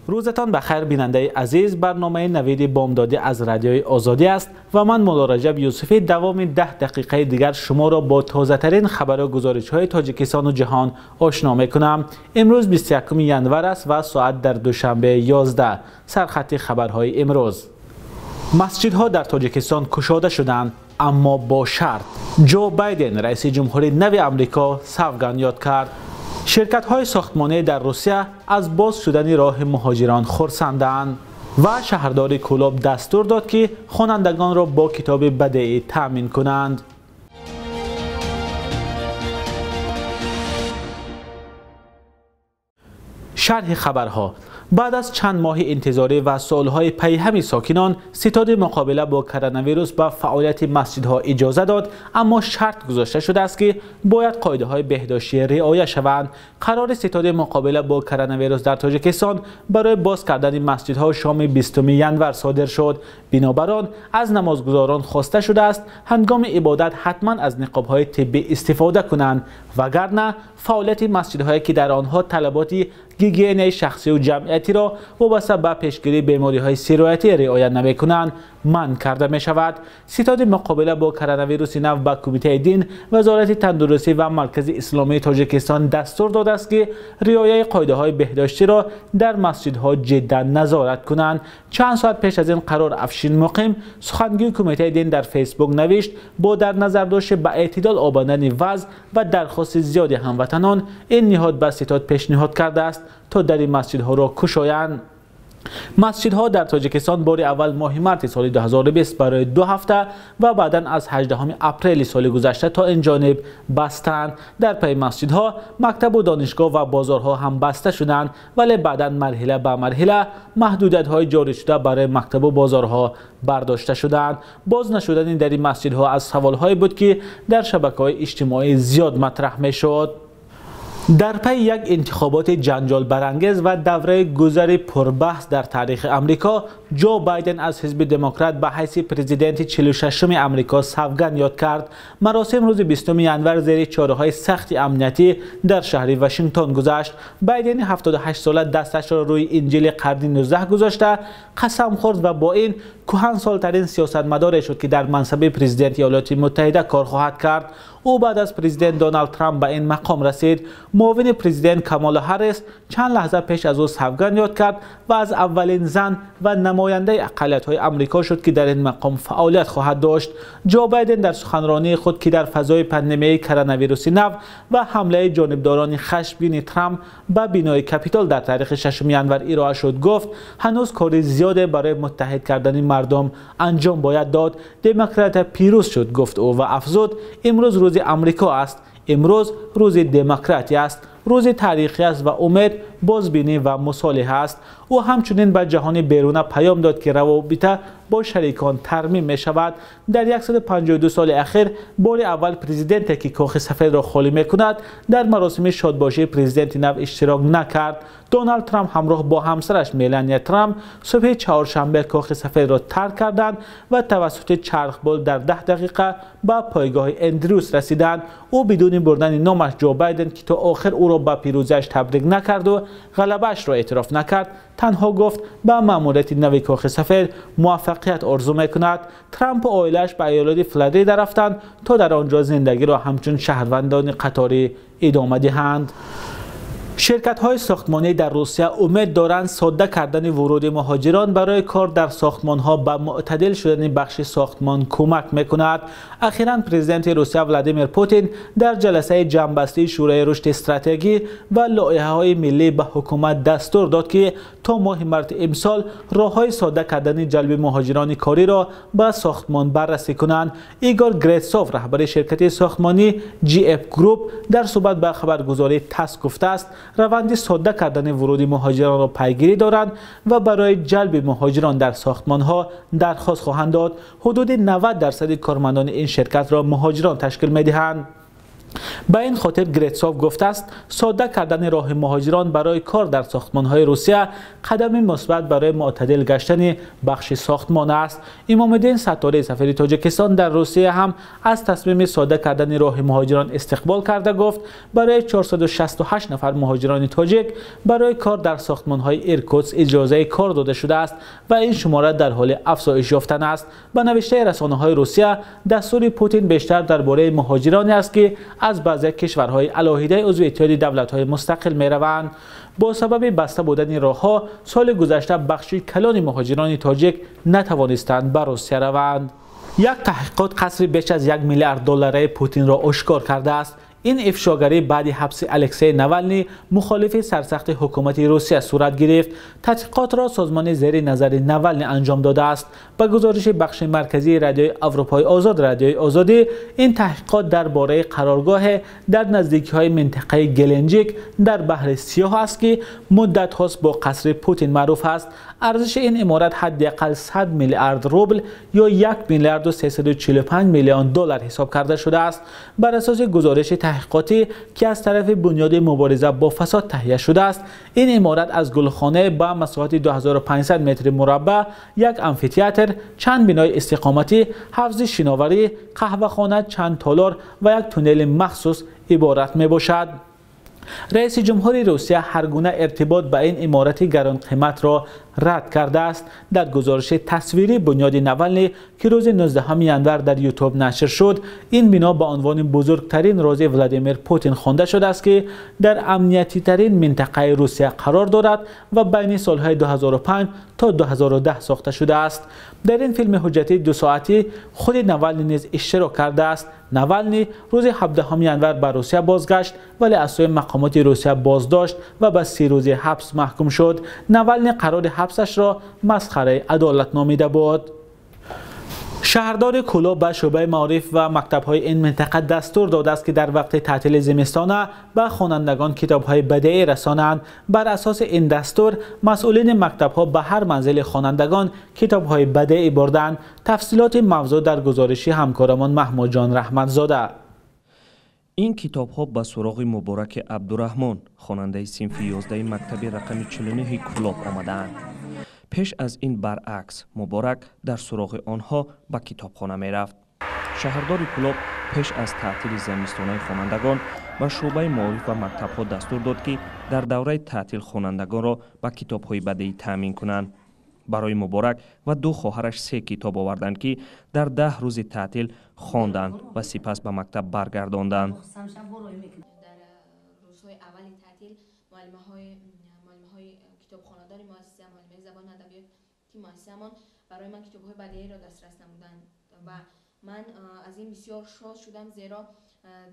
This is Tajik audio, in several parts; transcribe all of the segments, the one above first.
Рӯзатон ба хайр, бинандаи азиз. Барномаи Навиди Бомдодӣ аз Радиои Озодӣ аст ва ман Мулло Раҷаб Юсуфӣ давоми 10 дақиқаи дигар шуморо бо тозатарин хабару гузоришҳои Тоҷикистону ҷаҳон ошно мекунам. Имрӯз 21 январ аст ва соат дар Душанбе 11. Сархати хабарҳои имрӯз. Масҷидҳо дар Тоҷикистон кушода шуданд, аммо бо шарт. Ҷо Байден, раиси ҷумҳури нави Амрико, савганд ёд кард. Ширкатҳои сохтмонӣ дар Русия аз боз шудани роҳи муҳоҷирон хурсанданд ва шаҳрдори Кӯлоб дастур дод, ки хонандагонро бо китоби бадеӣ таъмин кунанд. Шарҳи хабарҳо. Баъд аз чанд моҳи интизорӣ ва суолҳои пайҳами сокинон, ситоди муқобила бо коронавирус ба фаъолияти масҷидҳо иҷоза дод, аммо шарт гузошта шудааст, ки бояд қоидаҳои беҳдоштӣ риоя шаванд. Қарори ситоди муқобила бо коронавирус дар Тоҷикистон барои боз кардани масҷидҳо шоми 20 январ содир шуд. Бинобар он аз намозгузорон хоста шудааст, ҳангоми ибодат ҳатман аз ниқобҳои тиббӣ истифода кунанд, вагарна фаъолияти масҷидҳое, ки дар онҳо талаботи гигиенаи шахсию ҷамъиятиро вобаста ба пешгирии бемориҳои сироятӣ риоя намекунанд, манъ карда мешавад. Ситоди муқобила бо коронавируси нав ба Кумитаи дин, Вазорати тандурустӣ ва Маркази исломии Тоҷикистон дастур додааст, ки риояи қоидаҳои беҳдоштиро дар масҷидҳо ҷиддан назорат кунанд. Чанд соат пеш аз ин қарор Афшин Муқим, сухангӯи Кумитаи дин, дар Фейсбук навишт: бо дар назардошти ба эътидол обандани вазъ ва дархости зиёди ҳамватанон, ин ниҳод ба ситод пешниҳод кардааст, то дари масҷидҳоро кушоянд. Масҷидҳо дар Тоҷикистон бори аввал моҳи марти соли 2020 барои 2 ҳафта ва баъдан аз 18 апрели соли гузашта то ин ҷониб бастанд. Дар пайи масҷидҳо мактабу донишгоҳ ва бозорҳо ҳам баста шуданд, вале баъдан марҳила ба марҳила маҳдудиятҳои ҷорӣ шуда барои мактабу бозорҳо бардошта шуданд. Боз нашудани дари масҷидҳо аз саволҳое буд, ки дар шабакаҳои иҷтимоӣ зиёд матраҳ мешуд. Дар пайи як интихоботи ҷанҷолбарангез ва давраи гузари пурбаҳс дар таърихи Амрико, Ҷо Байден аз ҳизби демократ ба ҳайси президенти 46-уми Амрико савганд ёд кард. Маросим рӯзи 20 январ зери чораҳои сахти амниятӣ дар шаҳри Вашингтон гузашт. Байдени 78-сола дасташро рӯи инҷили қарни 19 гузошта қасам хӯрд ва бо ин кӯҳансолтарин сиёсатмадоре шуд, ки дар мансаби президенти Иёлоти Муттаҳида кор хоҳад кард. Ӯ баъд аз президент Доналд Трамп ба ин мақом расид. Муовини президент Камола Ҳаррис чанд лаҳза пеш аз ӯ савганд ёд кард ва аз аввалин зан ва намояндаи ақаллиятҳои Амрико шуд, ки дар ин мақом фаъолият хоҳад дошт. Ҷо Байден дар суханронии худ, ки дар фазои пандемияи коронавируси нав ва ҳамлаи ҷонибдорони хашмгини Трамп ба бинои Капитол дар таърихи 6 январ ироа шуд, гуфт ҳанӯз кори зиёде барои муттаҳид кардани мардум анҷом бояд дод. Демократия пирӯз шуд, гуфт ӯ ва афзуд: имрӯз рӯзи Амрико аст, имрӯз рӯзи демократия аст, рӯзи таърихӣ аст ва умед, бозбинӣ ва мусолиҳа аст. Ӯ ҳамчунин ба ҷаҳони беруна паём дод, ки равобита бо шарикон тармим мешавад. Дар 152 соли ахир бори аввал президенте, ки Кохи Сафедро холӣ мекунад, дар маросими шодбошии президенти нав иштирок накард. Доналд Трамп ҳамроҳ бо ҳамсараш Мелания Трамп субҳи чаҳоршанбе Кохи Сафедро тарк карданд ва тавассути чархбол дар 10 дақиқа ба пойгоҳи Эндрюс расиданд. Ӯ бидуни бурдани номаш Ҷо Байден, ки то охир ӯро ба пирӯзиаш табрик накарду ғалабаашро эътироф накард, танҳо гуфт ба маъмурияти нави Кохи Сафед муваффақият орзу мекунад. Трампу оилааш ба иёлоти Флорида рафтанд, то дар он ҷо зиндагиро ҳамчун шаҳрвандони қаторӣ идома диҳанд. Ширкатҳои сохтмонӣ дар Русия умед доранд содда кардани вуруди муҳоҷирон барои кор дар сохтмонҳо ба мӯътадил шудани бахши сохтмон кӯмак мекунад. Ахиран президенти Русия Владимир Путин дар ҷаласаи ҷамъбастии Шӯрои рушди стратегӣ ва лоиҳаҳои миллӣ ба ҳукумат дастур дод, ки то моҳи марти имсол роҳҳои содда кардани ҷалби муҳоҷирони кориро ба сохтмон баррасӣ кунанд. Игор Гретсов, раҳбари ширкати сохтмонӣ GF Group, дар суҳбат ба хабаргузории ТАСС гуфтааст, раванди содда кардани вуруди муҳоҷиронро пайгирӣ доранд ва барои ҷалби муҳоҷирон дар сохтмонҳо дархост хоҳанд дод. Ҳудуди 90% кормандони ин ширкатро муҳоҷирон ташкил медиҳанд. Ба ин хотир Гретсов гуфтааст, сода кардани роҳи муҳоҷирон барои кор дар сохтмонҳои Русия қадами мусбат барои мӯътадил гаштани бахши сохтмон аст. Имомуддин Сатторӣ, сафири Тоҷикистон дар Русия, ҳам аз тасмими сода кардани роҳи муҳоҷирон истиқбол карда гуфт, барои 468 нафар муҳоҷирони тоҷик барои кор дар сохтмонҳои Иркутск иҷозаи кор дода шудааст ва ин шумора дар ҳоли афзоиш ёфтан аст. Ба навиштаи расонаҳои Русия, дастури Путин бештар дар бораи муҳоҷироне аст, ки аз баъзе кишварҳои алоҳидаи узви Иттиҳоди давлатҳои мустақил мераванд. Бо сабаби баста будани роҳҳо соли гузашта бахши калони муҳоҷирони тоҷик натавонистанд ба Русия раванд. Як таҳқиқот қасри беш аз 1 миллиард доллараи Путинро ошкор кардааст. Ин ифшогарӣ баъди ҳабси Алексей Навални, мухолифи сарсахти ҳукумати Русия, сурат гирифт. Тадқиқотро созмони зери назари Навални анҷом додааст. Ба гузориши бахши марказии Радиои Аврупои Озод, Радиои Озодӣ, ин таҳқиқот дар бораи қароргоҳе дар наздикиҳои минтақаи Геленҷик дар баҳри Сиёҳ аст, ки муддатҳост бо қасри Путин маъруф аст. Арзиши ин иморат ҳадди ақал 100 миллиард рубл ё 1 миллиарду 345 миллион доллар ҳисоб карда шудааст. Бар асоси гузориши таҳқиқотӣ, ки аз тарафи бунёди мубориза бо фасод таҳия шудааст, ин иморат аз гулхона ба масоҳати 2500 метри мураббаъ, як амфитеатр, чанд бинои истиқоматӣ, ҳавзи шиноварӣ, қаҳвахона, чанд толор ва як туннели махсус иборат мебошад. Раиси ҷумҳури Русия ҳар гуна иртибот ба ин иморати гаронқиматро рад кардааст. Дар гузориши тасвирии бунёди Навални, ки рӯзи 19 январ дар Ютуб нашр шуд, ин бино ба унвони бузургтарин рози Владимир Путин хонда шудааст, ки дар амниятитарин минтақаи Русия қарор дорад ва байни солҳои 2005 то 2010 сохта шудааст. Дар ин филми ҳуҷҷатии дусоатӣ худи Навални низ иштирок кардааст. Навални рӯзи 17 январ ба Русия бозгашт, вале аз сӯи мақомоти Русия боздошт ва ба 30 рӯзи ҳабс маҳкум шуд. Навални қарори ҳабсашро масхараи адолат номида буд. Шаҳрдори Кӯлоб ба шӯъбаи маориф ва мактабҳои ин минтақа дастур додааст, ки дар вақти таътили зимистона ба хонандагон китобҳои бадеӣ расонанд. Бар асоси ин дастур масъулини мактабҳо ба ҳар манзили хонандагон китобҳои бадеӣ бурданд. Тафсилоти мавзӯъ дар гузориши ҳамкорамон Маҳмудҷон Раҳматзода. Ин китобҳо ба суроғи Мубораки Абдураҳмон, хонандаи синфи 11 мактаби рақами 49 Кӯлоб омадаанд. Пеш аз ин баръакс, Муборак дар суроғи онҳо ба китобхона мерафт. Шаҳрдори Кӯлоб пеш аз таътили зимистонаи хонандагон ба шӯъбаи маориф ва мактабҳо дастур дод, ки дар давраи таътил хонандагонро ба китобҳои бадеӣ таъмин кунанд. Барои Муборак ва ду хоҳараш 3 китоб оварданд, ки дар 10 рӯзи таътил хонданд ва сипас ба мактаб баргардонданд. Барои ман китобҳои бадеиро дастрас намуданд ва ман аз ин бисёр шод шудам, зеро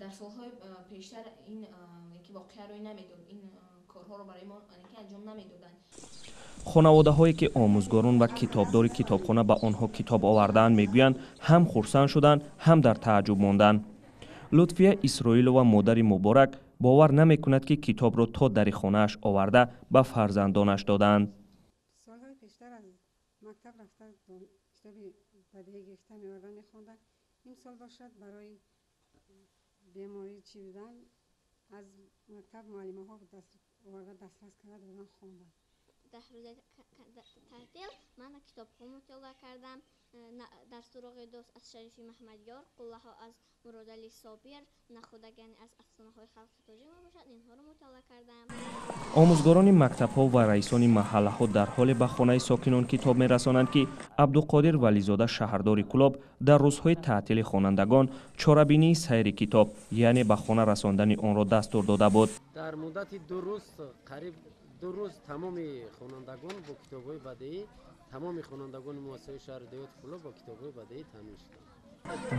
дар солҳои пештар ин воқеа рӯй намедод, ин корҳоро барои мо анҷом намедоданд. Хонаводаҳое ки омӯзгорон ва китобдори китобхона ба онҳо китоб овардаанд, мегӯянд, ҳам хурсанд шуданд, ҳам дар тааҷҷуб монданд. Лутфия Исроилова, модари Муборак, бовар намекунад, ки китобро то дари хонааш оварда ба фарзандонаш доданд. Мактаб рафта китоби бадеӣ гирифта меоварда мехонданд. Имсол бошад барои беморӣ чӣ будан аз мактаб муаллимаҳо оварда дастрас карда додан хонданд. Дар рӯзи таътил ман китобҳо мутолиа кардам. Дар суроғи дӯст аз Шарифи Маҳмадёр, қуллаҳо аз Муродалӣ Собир, нахудагани аз афсонаҳои халқи тоҷик мебошад, инҳоро мутолиа кардам. Омӯзгорони мактабҳо ва раисони маҳаллаҳо дар ҳоле ба хонаи сокинон китоб мерасонанд, ки Абдуқодир Вализода, шаҳрдори Кӯлоб, дар рӯзҳои таътили хонандагон чорабинии сайри китоб, яъне ба хона расондани онро дастур дода буд. Дар муддати 2 рӯз, қариб 2 рӯз, тамоми хонандагон бо китобҳои бадеӣ, тамоми хонандагони муассисаи шаҳри деҳоти Кӯлоб бо китобҳои бадеӣ таъмин шуданд.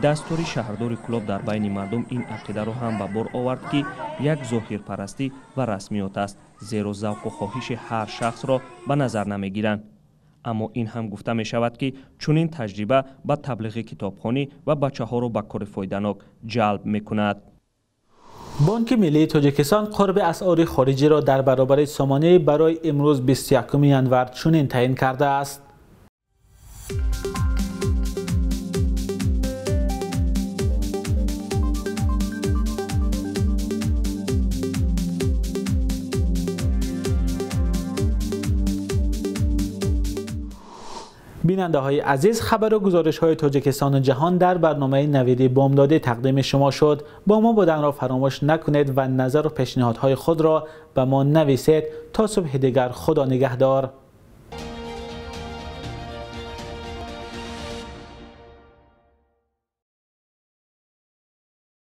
Дастури шаҳрдори Кӯлоб дар байни мардум ин ақидаро ҳам ба бор овард, ки як зоҳирпарастӣ ва расмиёт аст, зеро завқу хоҳиши ҳар шахсро ба назар намегиранд. Аммо ин ҳам гуфта мешавад, ки чунин таҷриба ба таблиғи китобхонӣ ва бачаҳоро ба кори фоиданок ҷалб мекунад. Бонки Миллии Тоҷикистон қурби асъори хориҷиро дар баробари сомонӣ барои имрӯз 21 январ чунин таъин кардааст. Бинандаҳои азиз, хабару гузоришҳои Тоҷикистону ҷаҳон дар барномаи Навиди Бомдодӣ тақдими шумо шуд. Бо мо буданро фаромӯш накунед ва назару пешниҳодҳои худро ба мо нависед. То субҳи дигар, Худо нигаҳдор.